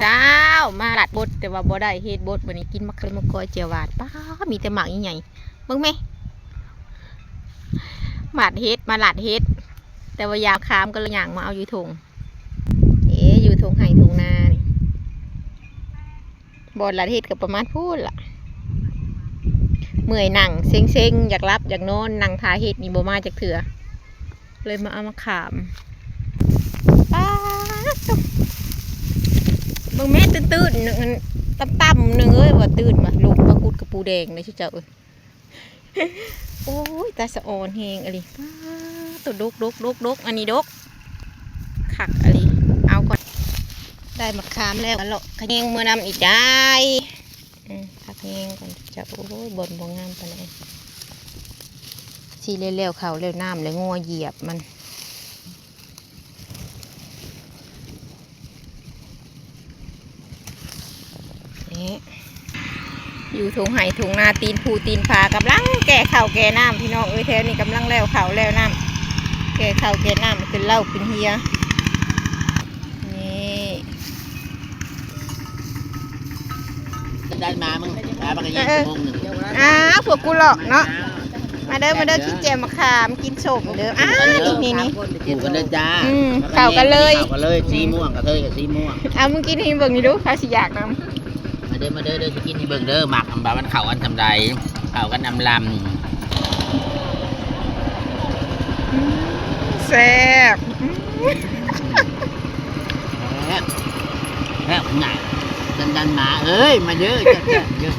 ເຈົ້າ ມາລັດບົດ ແຕ່ວ່າບໍ່ໄດ້ເຮັດບົດ. ມື້ນີ້ກິນໝາກເຂີມາກ້ອຍແຈ່ວຫວານ. ປ້າ ມີແຕ່ໝາກໃຫຍ່ໆ ເບິ່ງແມະ ມາລັດເຮັດ ມາລັດເຮັດ ແຕ່ວ່າຢາກຂາມກໍເລີຍຍ່າງມາເອົາຢູ່ທົ່ງ. ເອີ ຢູ່ທົ່ງໄຮ່ທົ່ງນານີ້ ບ່ອນລັດເຮັດກໍປະມານພຸ້ນລະ. ເມື່ອຍນັ່ງເຊັງໆ ຢາກຫຼັບຢາກນອນ ນັ່ງຖ້າເຮັດນີ້ບໍ່ມາຈັກເທື່ອ ເລີຍມາເອົາໝາກຂາມ. ປ້າດໂທ້ ເບິ່ງແມະ ຕື້ນໆ ໜຶ່ງ ຕ່ຳໆ ໜຶ່ງເອີຍ ວ່າຕື້ນວ່າ ລົງປາກຸດກັບປູແດງເດ້ເຈົ້າເອີຍ. ໂອ້ຍ ຕາສະອອນແຮງອີ່ຫຼີ. ປ້າດໂທ້ ດົກໆໆໆ ອັນນີ້ດົກ ຄັກອີ່ຫຼີ. ເອົາກ່ອນ ໄດ້ໝາກຂາມແລ້ວ ເລາະຂະແຍງເມືອນຳອີກໄດ້. ອືມ ຜັກແຍງກ່ອນເຈົ້າ. ໂອ້ຍ ບ່ອນບໍ່ງາມປານໃດ ຊິແລ້ວໆ ເຂົ້າແລ້ວນ້ຳ ແລ້ວງົວຢຽບມັນ. ນີ້ ຢູ່ທົ່ງໄຮ່ທົ່ງນາ ຕີນພູຕີນຜາ ກຳລັງແກ່ເຂົ້າແກ່ນ້ຳ ພີ່ນ້ອງເອີຍ. ແຖວນີ້ກຳລັງແລ້ວເຂົ້າແລ້ວນ້ຳ ແກ່ເຂົ້າແກ່ນ້ຳ ເປັນເຫຼົ້າເປັນເຮຍ. ນີ້ ໄດ້ມາ ມຶງ ມາບັກກະແຍງ ເອີ ຊົ່ວໂມງໜຶ່ງ. ອ້າວ ພວກກູຫຼອກເນາະ. ມາເດີ ມາເດີ ກິນແຈ່ວໝາກຂາມ ກິນສົ້ມເດີ. ອ້າວ ນີ້ໆໆ ປູກັນເດີຈ້າ. ອືມ ເຂົ້າກັນເລີຍ ເຂົ້າກັນເລີຍ. ສີມ່ວງ ກະເທີຍກັບສີມ່ວງ. ເອົາ ມຶງກິນໃຫ້ເບິ່ງນີ້ດູ ເຂົາຊິຢາກນຳ. ມາເດີ ມາເດີ ເດີ ຊິກິນໃຫ້ເບິ່ງເດີ ໝາກອຳບາ ມັນເຂົ້າກັນສ່ຳໃດ ເຂົ້າກັນອຳລຳ. ອືມ ແຊບ ອືມ ແຊບ ແຊບ ຫຍັງ ດັນໆ ໝາເອີຍ ມາເດີ ແຊບໆ ເດີ.